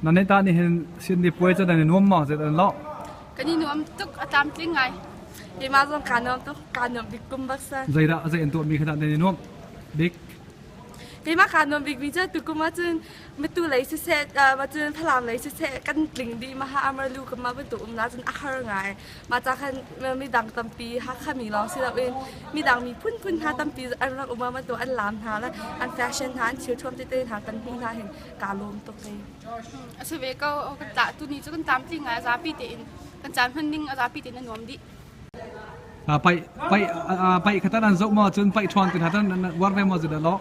Nan nih tah nihin Sydney puai cu nan i nuam maw? Zeidah nan lawh? Kan i nuam tuk, a tlamtling ngai. Keimah zong kaa nuam tuk, kaa nuam bik kum bak sa. Zeidah zei an tuahmi kha dah nan i nuamh bik? Keimah kaa nuam bikmi cu tukum ahcun Matu lei siseh, cun Falam lei siseh kan tling dih ma ha Amarlu ka mah bantuk um na cun a har ngai. Mah ca khan midang tampi Hakha mi lawng si loin midang mi phunphun hna tampi an rak um bantuk an laam hna le an fashion hna an thil thuam tete hna kan hmuh hna hin kaa lawm tuk ei. A si ve ko kan tlah tuni cu kan tlamtling ngai a zapi tein kan caan hman ning a zapi tein a nuam dih. Paih paih paih khatan an zoh maw cun paih ṭhawn te hna tan uar ve maw cu dah lawh?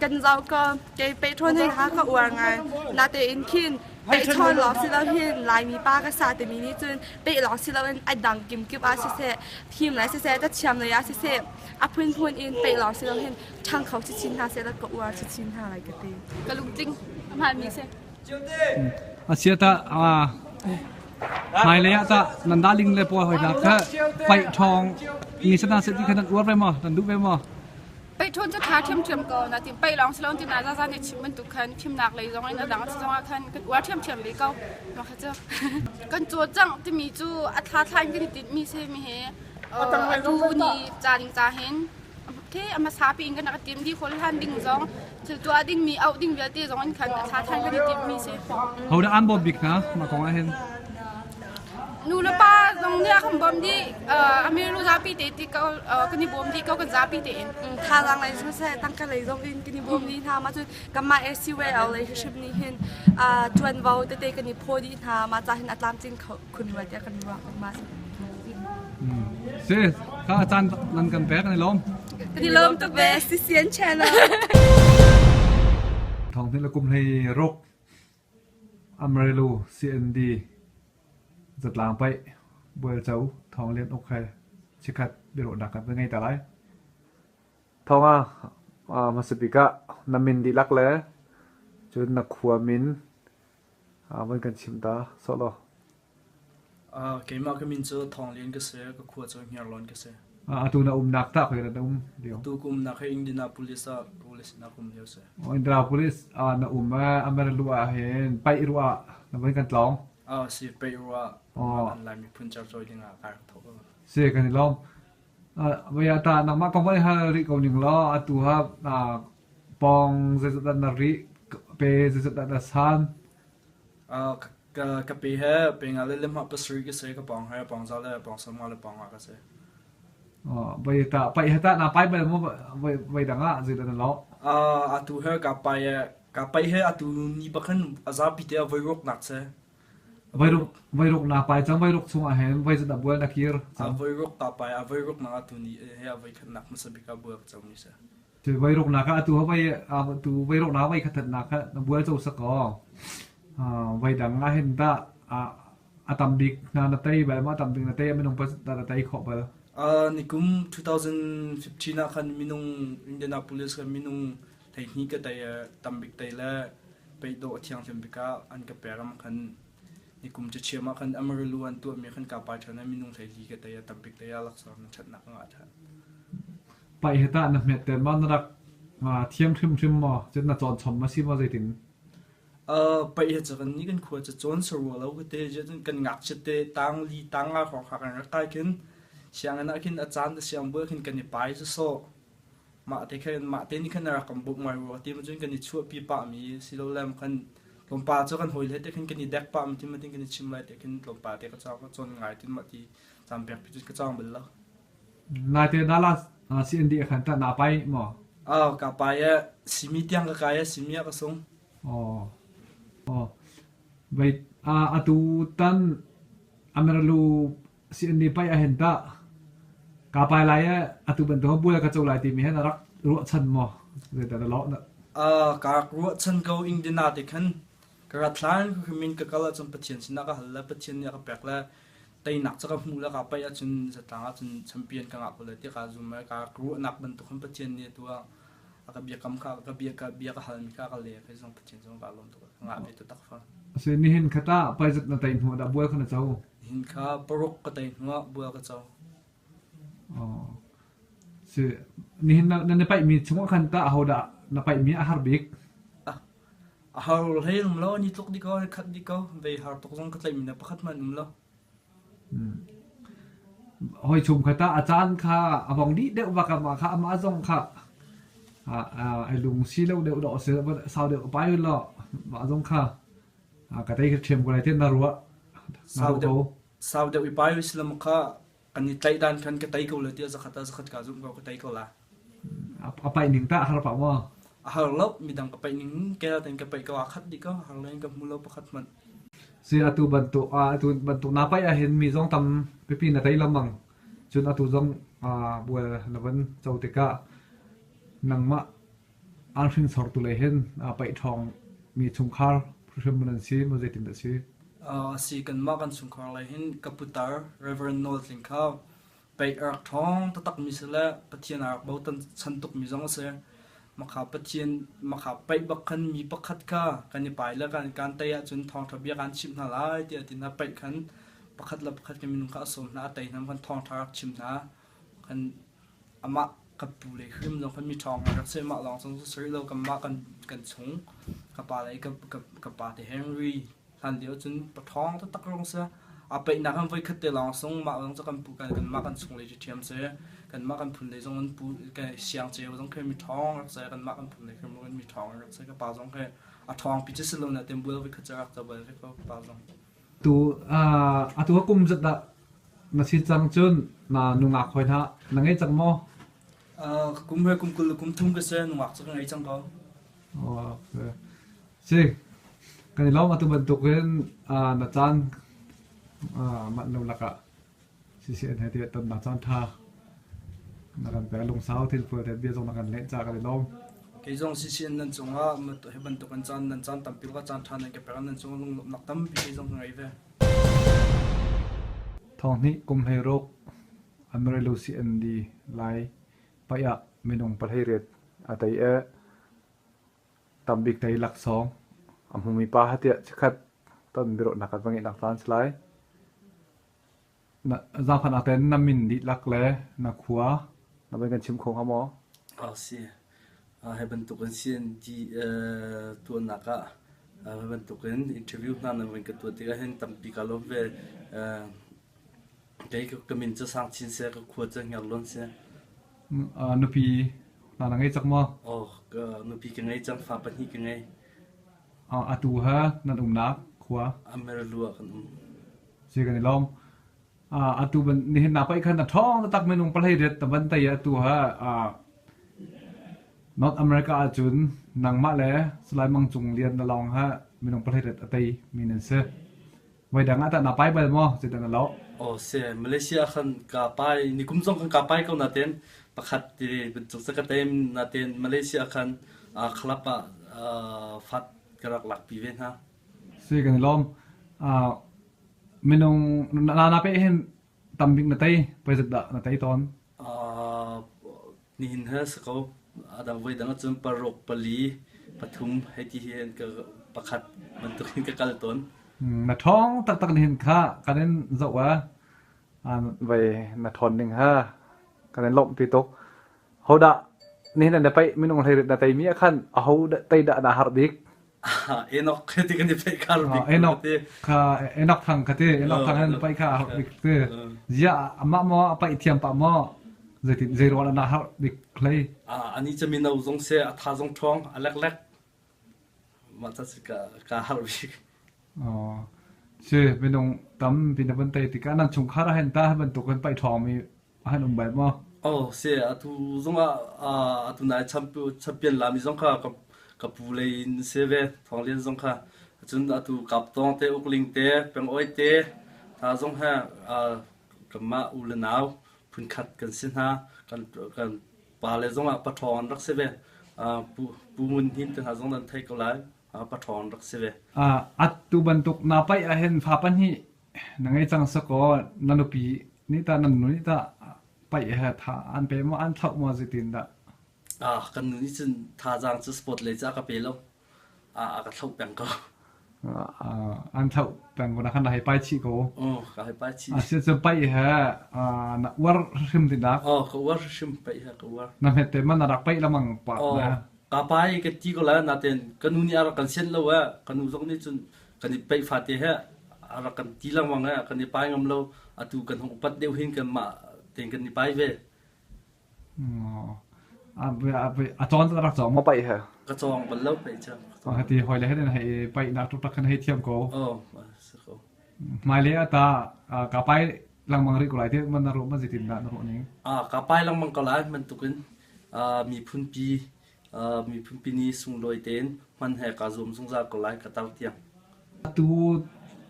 Kan zoh ko. Kei pehthawn hei kha ka uar ngai. Natein khin pehthawn lawng si lo hin Laimi pa ka sa timi nih cun peh lawng si loin a dang kimkip ah siseh, thim lai siseh, cathiam lei ah siseh, a phunphun in peh lawng si lo hin ṭhang kho chinchin hna seh law ka uar chinchin hna lai ka ti. Ka lungtling a hmaanmi si. A sia tah hmailei ah tah nan darling le pawl hoi hna kha paih ṭhawng mi sana seh ti kha nan uar ve maw? Nan duh ve maw? Peihṭhawn cu ṭha ṭhiamṭhiam ko natin peih lawng si lo ti na zaza nih chim bantuk khan fimnak lei zong in a dang si zongah khan kan uar ṭhiamṭhiam ve ko. Mah kha cu kan caw cangh timi cu a thla thla in kan i tinhmi si mi hi atu ni ca ding ca hin khi a hmasa pi in kan rak tim dih khawl hlan ding zong thil tuah ding mi auh ding vialte zong in khan a thla thla in kan i timhmi si. Ho dah an bawm bik hna mah kong ah hin? Nu le pa zong nih a kan bawm dih. Amiru zapi te ti ko kan i bawm dih ko kan zapi tein. Thazaang lei siseh tangka lei zong in kan i bawm dih hna. Mah cun kanmah ACYL lei hrimhrim nih hin ṭuanvo tete kan i phaw dih hna. Mah ca hin a tlamtling khun rua tiah kan ruah kanmah. Si, kha caan nan kan pek kan i lawm. Kan i lawm tuk ve CCN channel. Thawng hnih le kum hlei ruk Amarillo CND zatlang paih Bualco Thawng Lian Uk he chikkhat biaruahnak kan ngei ta lai. Thawng ah hmasa bik ah na min dihlak le cun na khua min van kan chim ta sawh law. Keimah ka min cu Thawng Lian ka si, ka khua cu Hniarlawn ka si. Atu na umnak tah khoi na um lio? Atu ka umnak hi Indianapolis ah police in um lio si. Indianapolis ah na um Amarillo ah hin paih ruah na van kan tlawng. Ah si paih ruah an Lai miphun cercawi ding ah kai thok. Si kan i lawm. Vaya ta nangmah kong van hal rih ko ning law atu ha pong zeizat dah na rih pe zeizat dah na san Ka pe he pe nga le limhah pasarih ka si, ka pawng he pawng za le pawng sawm nga le pawng nga ka si. Voi ta pai he ta na pai bal maw voi voi dang ah zeidah na lawh? Atu he ka pai ka pai he atu ni bakhan a zapi te voi ruk nak si. Voi ruk voi ruk na pai cang voi ruk chung ah hin voi zat bual na kir cang. Voi ruk ka pai a voi ruk nak atu ni he a voi khat nak hmasa bik a bual ka co mi si. Voi ruknak ah atu voi atu voi ruknak voi khatnak kha na bual co sak ko. Voi dang ah hin tah a tam bik hna na tei bal ma tam bik na tei minung pa na tei khawh bal. Nikum 2015 ah khan minung Indianapolis khan minung 12 ka tei tam bik tei le peidawh thianghlim bik ah an ka pek am khan nikum cachiam ah khan Amarillo an tuahmi khan ka pai ṭhan minung 14 ka tei tam bik tei ah laksawng ṭhatnak ka ngah ṭhan. Paih hi tah na hmet maw na rak thiam hrimhrim maw? Cun na cawn chom ma si maw zeitin? Paih hi cu kan nih kan khua cu cawn sarua lo ka te kan ngakchiat te tang li tang nga hrawng kha kan rak kai khin sianginn ah khin a caan te siang bual khin kan i pai cu sawh mah te khan mah te nih khan a rak kan bawmh ngai rua ti ma cun kan i chuahpi pah mi si lo le khan tlawmpal cu kan hawi le te khin kan i dek pah mi ti ma tin kan i chim lai te khin tlawmpal te ka cawng ka cawn ngai tin mah ti caan pek pi cun ka cawng bal lo. Naite Dallas CND ah khan tah naa pai maw? Aw, ka pai e. Simi tiang ka kai e, simi ah ka sung. Aw. Aw. Vai atu tan Ameralu CND pai ah hin tah ka pai lai e atu bantuk bual ka co lai timi hin a rak ruahchan maw? Zeidah na lawh na? Ka rak ruahchan ko Ingdina te khan ka rat hlan min ka kal ahcun Pathian sinah ka hal le Pathian nih a ka pek le teinak cu ka hmuh le kaa paih ahcun zatlang ahcun champion ka ngah ko lai tiah kaa zum i kaa ruahnak bantuk khan Pathian nih atu ah a ka biakam kha ka bia ka bia ka halmi kha ka le kei zong Pathian zong kaa lawm tuk ka ngah ve taktak fa. Asi nihin kha tah paizat na tei hnu dah bual kha na co? Nihin kha paruk ka tei hnu ah bual ka co. Oh. Si nihin na na paihmi chungah khan tah ahodah na paihmi a har bik? Ah. A har hlei um lo, ni tluk dih ko, khat dih ko. Vei har tuk zong ka tlaih mi na pakhat hmanh um lo. Hawi chung kha tah a caan kha a vong dih deuh bak ah kha amah zong kha ai lung si lo deuh dawh si sau deuh pai law mah zong kha ka tei ka ṭhiam ko lai tiah na ruah na Sau ruah deuh ko. sau deuh i pai si lam kha kan i tlaih dan khan ka tei ko la tiah zakhat ah zakhat ka zumh ko ka tei ko la. A paih ning tah har pah maw? A har lo midang ka paih ning kel ten ka paih ko a khat dih ko har len ka hmu lo pakhat hmanh. Si atu bantuk atu bantuk na paih ahhin mi zong tam pipi na tei lengmang. Cun atu zong bual na van co tikah nangmah aan hringsortu lei hin paih ṭhawng mi chungkhar hrim nan si maw zeitin dah si? Si kanmah kan chungkhar lei hin ka putar Reverend Nawl Tling Khau Paih a rak ṭhawng taktakmi si le Pathian a rak bochan tukmi zong a si. Makha Pathian makha paih bak khan mi pakhat kha kan i pai le kan kan tei ahcun thawngṭha bia kan chimh hna lai tiah a ti hna. Paih khan pakhat le pakhat kan minung kha a sawm hna, a tei hna khan thawngṭha rak chim hna. Kan amah ka pu le hrim zong khan mi ṭhawng rak si. Mah lawng zong si rih lo kanmah kan kan chung ka pa le ka ka ka pa te Henry Hlan lio cun paṭhawng taktak rung si. A peihnak an voikhat te lawng sung mah zong cu kan pu kan kanmah kan chung lei cu ṭhiam si. Kanmah kan phun lei zong an pu siang ceu zong khi mi ṭhawng rak si. Kanmah kan phun lei khi mi ṭhawng rak si. Ka pa zong khi a ṭhawng pi cu si lo na tem bual voikhat cu rak co bal ve ko ka pa zong. Tu atu kum zat dah na si cang cun na nungak hoi hna na ngei cang maw? Kum he kum 20 le kum thum ka si nungak cu ka ngei cang ko. Si, kan i lawm atu bantukin na caan manh lo lakah CCN he tiah tonnak caan ṭha na kan pek lungsau thilfual te bia zong na kan leh caah kan i lawm. Kei zong CCN nan cungah hi bantuk an caan nan caan tampi ka caan ṭha nan ka pek nan cungah lunglawmhnak tampi kei zong ka ngei ve. Thong hnih kum 16 Amarillo CND lai paih ah minung 18 a tei i Tambik tei laksawng a hmumi pa ha tiah chikkhat ton biaruahnak kan va ngeihnak caan si lai. Zaangfahnak tein na min dihlak le na khua na van kan chim kho hnga maw? Si. Hi bantuk in CND tuahnak ah hi bantuk in interview hna nan van ka tuah tikah hin tampi kaa lawm ve. Kei ka min cu Sang Chin seh, ka khua cu Ngerlawn si. Nupi hna na ngei cang maw? Oh, nupi ka ngei cang, fa pahnih ka ngei. Atu ha nan umnak khua? Ameralu ah kan um. Si kan i lawm. Atu ban nihin na paih khan na ṭhawng taktak minung palei riat na ban tai atu ha North America ahcun nangmah le Salai Mang Cung Lian na lawng ha minung palei riat a tei mi nan si. Voidang ah tah na pai bal maw? Zeidah na lawh? Aw si, Malaysia khan ka pai, nikum zong khan ka pai ko natin pakhat ti bantuk cu ka tem natin Malaysia khan club ah fat ka rak lakpi ve hna. Si kan i lawm. Minung na na pe hin tambik na tei, pei dah na tei tawn? Nihin he si ko. A dang voi dang ahcun paruk, pali, pathum hei ti hi ka pakhat bantuk in ka kal tawn. Na ṭhawng taktak nihin kha kan in zoh a vai na ṭhawn ning ha kan in lawmhpi tuk. Hodah nihin na paih minung hleirit na teimi ah khan aho tei dah naa harh bik? Enoch ti kan i peih kar bik Enoch kha Enoch thang kha ti Enoch thang hin paih kha har bik ti zia amah maw a paih thiam pah maw zeitin zei rual na har bik hlei ani cu mino zong se a tha zong ṭhawng a lek lek mah ca ka ka har bik si minung tampi na van tei tikah nan chungkhar ah hin ta bantuk kan paih ṭhawng mi Han um bal maw? Oh, si atu zongah atu nai champion lami zong kha ka pu lei in si ve Thawng Lian zong kha cun atu Kap Tawng te Uk Ling te Peng Oi te hna zong he kanmah u le nau phunkhat kan si hna kan kan pa le zong ah paṭhawng an rak si ve pu pu Ngun Hnin te hna zong nan thei ko lai paṭhawng an rak si ve. Atu bantuk na paih ahhin fa pahnih Na ngei cang sakaw na nupi nih tah nan nu nih tah paih he tha an pe maw an thlauh maw zeitin dah? Ah kan nu nih cun thazaang cu sport lei cu a ka pe lo. A ka thlauh peng ko. An thlauh peng ko na khan na hei pai chih ko. Oh, ka hei pai chih. A si cu paih he na uar hrim tinak. Oh, ka uar hrim paih he ka uar. Na hmet te man na rak paih lamang pa. Oh, Ka pai ka ti ko lai natein ka nu nih a rak kan sianh lo eh. Ka nu zong nih cun kan i peih fate he a rak kan ti lengmang eh. Kan i pai ngam lo. Atu kan hung upat deuh hin kanmah tein kan i pai ve. A cawn rak cawng maw paih he? Ka cawng bal lo paih cu. Hati hoi le hen hei paih nak tuk tak khan hei thiam ko. Oh, si ko. Hmailei ah ta ka pai lengmang rih ko lai ti man na ruah ma zeitin dah na ruah ning? Ah, ka pai lengmang ko lai bantukin miphunpi miphunpi ni sunglawi tein hman he kaa zuam zungzal ko lai ka tar tiang. Atu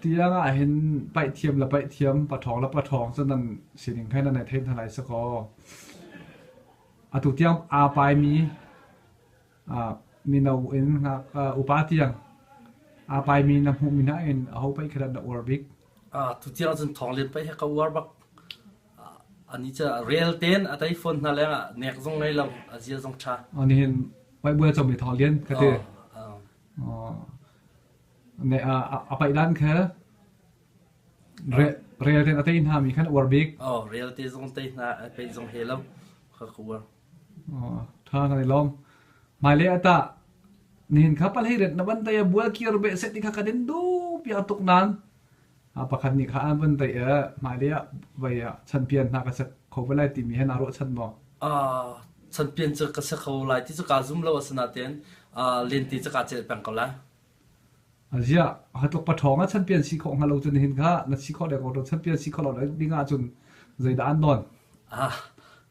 tiang ah hin paih thiam le paih thiam, paṭhawng le paṭhawng cu nan sining kha nan i thei hna lai si kaw. Atu tiang aa paimi mino in upa tiang aa paimi na hmuhmi hna in aho paih kha dah na uar bik? Tu tiang cun Thawng Lian paih hi ka uar bak. Ani cu rel tein a tei fawn hna lengah nek zong ngei lo, a zia zong ṭha. Nihin paih bual comi Thawng Lian ka ti. A paih dan kha rel tein a tei hna mi khan uar bik. Rel te zong tei hna, paih zong he lo, ka uar. Ṭha kan i lawm. Hmailei ah tah nihin kha palhei ret na van tei a bual kir beh seh ti kha kan in duh piak tuk nain pakhat nih kha an van tei i hmailei ah vei ah chanpian hna ka sek kho ve lai timi he naa ruahchan maw? Chanpian cu ka si kho lai ti cu kaa zum lo asinain lente cu kaa celh peng ko lai. Ziah, hatluk paṭhawng ah chanpian si khawh hnga lo cu nihin kha na si khawh deng ko chanpian si khawh lo ding ahcun zeidah an nawn? Ah,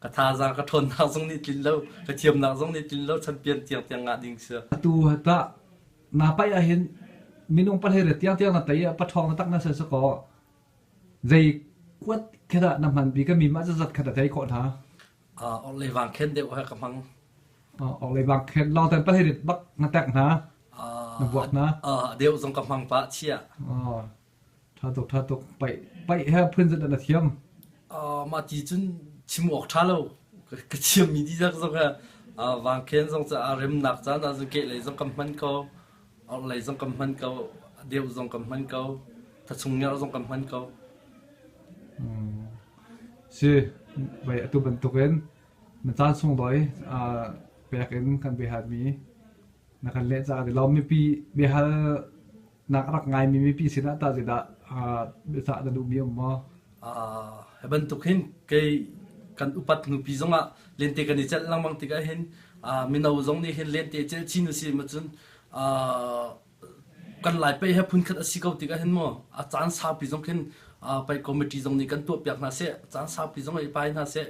ka thazaang ka ṭhawnnak zong nih tlin lo, ka thiamnak zong nih tlin lo, champion tiangtiang ngah ding si. Atu tah naa paih ahhin minung pahlei re tiangtiang na tei ah paṭhawng na tak na si kaw zei kuat khi dah na hman bik mi mah zat kha na tei khawh hna? Ah, orhlei vang khen deuh he ka hmang. Orhlei vang khen lawng ten pahlei rit bak na tek hna. Na buak hna. Deuh zong ka hmang pah chia. Ṭha tuk, ṭha tuk. Paih, paih he phun zat na thiam. Mah ti cun chim awk ṭha lo. Ka thiammi dihlak zong he vangkhen zong cu aa remnak caan ah cun kehlei zong kan hman ko, orhlei zong kan hman ko, deuh zong kan hman ko, thachung ngerh zong kan hman ko. Si, vai atu bantukin na caan sunglawi pek in kan biahalmi na kan leh caah lawm mipi biahal nak rak ngaimi mipi sinah tah zeidah biacah na duhmi um maw? Hi bantuk hin kei kan upat nupi zongah lente kan i celh lengmang tikah hin mino zong nih hin lente celh chin usih ma cun kan lai pei he phunkhat a si ko tikah hin mu a caan saupi zong khin pei committee zong nih kan tuahpiak hna seh caan saupi zong i pai hna seh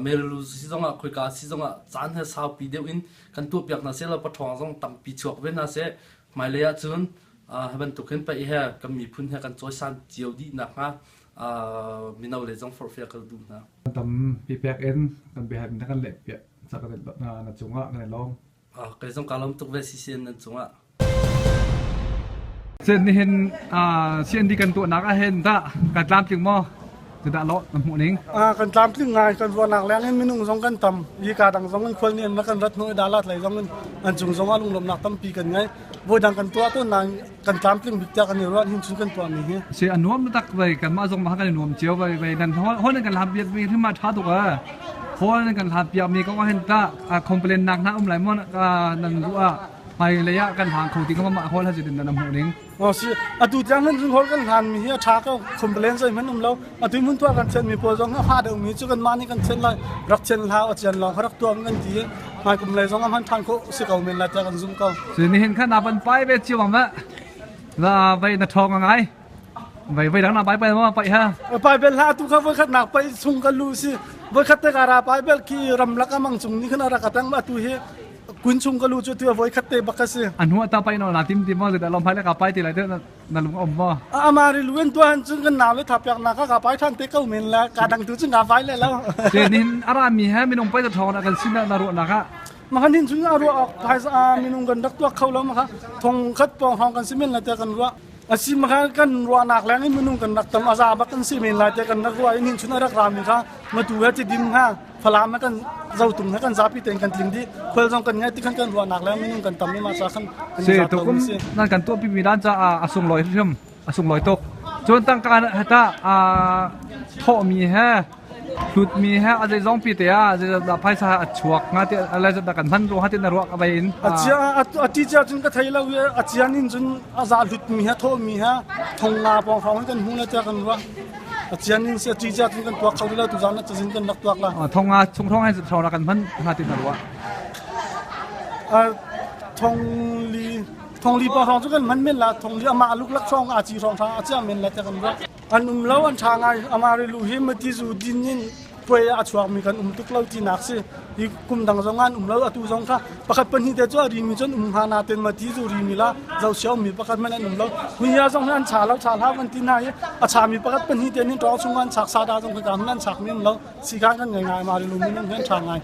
Merilu si zongah khoika si zongah caan he saupi deuh in kan tuahpiak hna seh law paṭhawng zong tampi chuak ve hna seh hmailei ah cun hi bantuk hin pei he kan miphun he kan cawisan cio dih nakhnga mino le zong forhfial ka duh hna. Tampi pek in kan biahal na kan leh piak na cungah kan i lawm. Kei zong kaa lawm tuk ve CCN nan cungah. Cun nihin CND kan tuahnak ah hin dah kan tlamtling maw? Cudah lawh na hmuh ning? Kan tlamtling ngai kan ruahnak leng in minung zong kan tam hi ka dang zong in khual nih an kan rat hnu i dalat lei zong in an cung zong ah lunglawmhnak tampi kan ngei. Voi dang kan tuah tawn nain kan tlamtling bik tiah kan i ruah hin chun kan tuahmi hi. Si a nuam tak vai kanmah zong mah kan i nuam cio vai vai nan hol nan kan hlam piak mi hrim ma tha tuk a hol nan kan hlam piak mi ko hin ta complain nak na um lai mo nan ruah hmai lei ah kan hlang kho ti ko ma hol ha din nan hmuh ning Oh si atu tiang hin hol kan hlan mi hi a tha ko complain zei hmanh um lo atu mun tuah kan thian mi pawl zong a fa deuh mi cu kan mah nih kan thian lai rak thian hla a chian lawng rak tuah kan ti hmai kum lei zong a hman than kho si ko men la tiah kan zum ko si ni hin khan na ban pai ve chiu ma la vai na thong ngai vai vai dang na pai pai ma pai ha pai bel ha tu kha voi khat nak pai chung ka lu si voi khat te ka ra pai bel ki ram lak amang chung ni khan ra ka tang ma tu hi kun chung ka lu cu tu voi khat te bak ka si anu ta pai no na tim ti mo da lom phai le ka pai ti lai te na lung om ma amari luen tu han chun kan naw le tha piak na ka ka pai than te ko men la ka dang tu chun ka vai le lo te nin ara mi he minung pai ta thong na kan sin na ru na ka ma kan hin chun aru ok phai sa minung kan rak tuak kho lo ma kha thong khat pong hong kan si men la te kan ruwa asi ma kha kan ruwa nak leng in minung kan rak tam aza bak kan si men la te kan rak ruwa in hin chun rak ra mi kha ma tu he ti dim ha Falam ah kan zotung he kan zapi tein kan tling dih khual zong kan ngei ti khan kan ruahnak le minung kan tam i mah ca khan kan Si tukum nan kan tuahpi mi dan caah a sunglawi hrim a sunglawi tuk cun tangka hata a thawhmi he Hlutmi he a zeizong pi te ah zeizat phaisa a chuak nga ti lai zat kan hman ru ha ti na ruak a in. A chia a ti chia cun ka thei lo i a chia nin cun a za hlutmi he thawhmi he thong nga pawng hrawng kan hmu na tia kan ruah. A chia nin si a ti chia cun kan tuak kho lo tu zan na cazin kan rak tuak la. Thong nga chung hrawng hai hrawng kan hman nga ti na ruah. Thong li thong li pawng hrawng cu kan hman men la thong li ama luk lak hrawng a chi hrawng tha a chia men la tia kan ruah. An um lo an ṭha ngai. Amah rilu hi mati zu din in puai ah a chuakmi kan um tuk lo tinak si. Hi kum dang zong an um lo. Atu zong kha pakhat pahnih te cu a rimi cun um hnga nain mati zu rimi la zohsia ummi pakhat hmanh an um lo. Hmunya zong hi an cha lo cha hlah kan ti hna i a chami pakhat pahnih te nih ṭawng chung an chak sada zong khika hmun an chakmi um lo. Sikan kan ngei ngai. Amah rilu minung hi an ṭha ngai.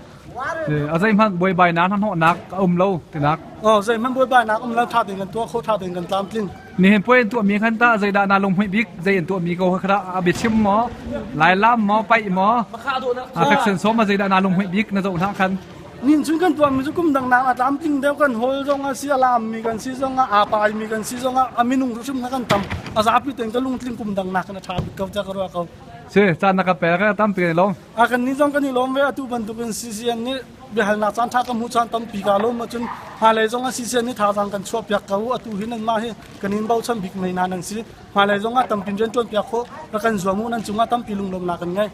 A zeihmanh buaibainak hnahnawhnak a um lo tinak. Oh, zeihmanh buaibainak um lo ṭha tein kan tuah kho ṭha tein kan tlamtling. Nihin puai an tuahmi khan tah zeidah naa lunghmuih bik zei an tuahmi ko kha a biachim maw lailam maw paih maw affection sawm ma zeidah naa lunghmuih bik na zoh hlah khan. Nin chun kan tuahmi cu kum dang nak a tlamtling deuh kan hawl zong a si a lammi kan si zong ah aa paimi kan si zong ah a minung hrim kha kan tam a zapi tein ka lungtling kum dang nak in a ṭha bik ko tiah ka ruah ko. Si caan na ka pek tampi kan i lawm. A kan nih zong kan i lawm ve atu bantukin CCN nih biahalnak caan ṭha kan hmuh caan tampi kaa lawm ahcun hmailei zong ah CCN nih thazaang kan chuahpiak ko atu hi nanmah hi kan in bochan bik mei hna nan si hmailei zong ah tampi rian ṭuanpiak khawh rak kan zuam u nan cungah tampi lunglawmhnak kan ngei.